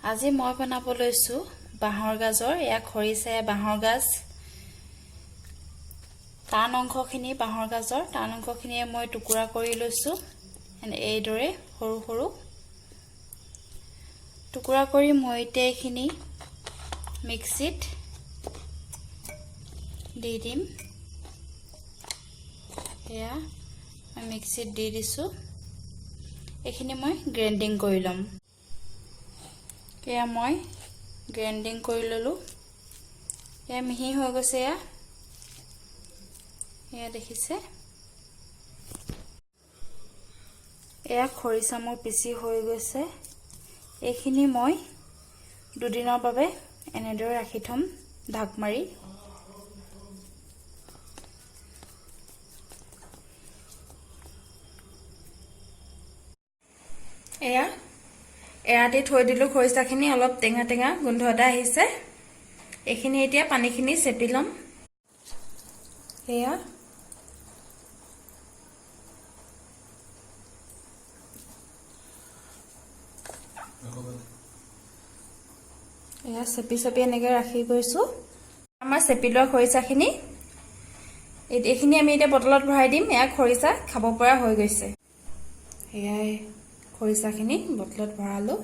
আজি মই বনাব লৈছোঁ বাঁহৰ গাজৰ। এয়া খৰিচা, বাঁহৰ গাজ টান অংশখিনি, বাঁহৰ গাজৰ টান অংশখিনিয়ে মই টুকুৰা কৰি লৈছোঁ। এইদৰে সৰু সৰু টুকুৰা কৰি মই এতিয়া এইখিনি মিক্সিত দি দিম। এয়া মই মিক্সিত দি দিছোঁ। এইখিনি মই গ্ৰাইণ্ডিং কৰি ল'ম। এয়া মই গ্ৰাইণ্ডিং কৰি ল'লোঁ। এয়া মিহি হৈ গৈছে। এয়া এয়া দেখিছে, এয়া খৰিচা মোৰ পিচি হৈ গৈছে। এইখিনি মই দুদিনৰ বাবে এনেদৰে ৰাখি থ'ম ঢাক মাৰি। এয়া এৰাতি থৈ দিলোঁ খৰিচাখিনি, অলপ টেঙা টেঙা গোন্ধ এটা আহিছে। এইখিনি এতিয়া পানীখিনি চেপি ল'ম। এয়া এয়া চেপি চেপি এনেকৈ ৰাখি গৈছোঁ। আমাৰ চেপি লোৱা খৰিচাখিনি এইখিনি আমি এতিয়া বটলত ভৰাই দিম। এয়া খৰিচা খাব পৰা হৈ গৈছে। এয়াই খৰিচাখিনি বটলত ভৰালোঁ।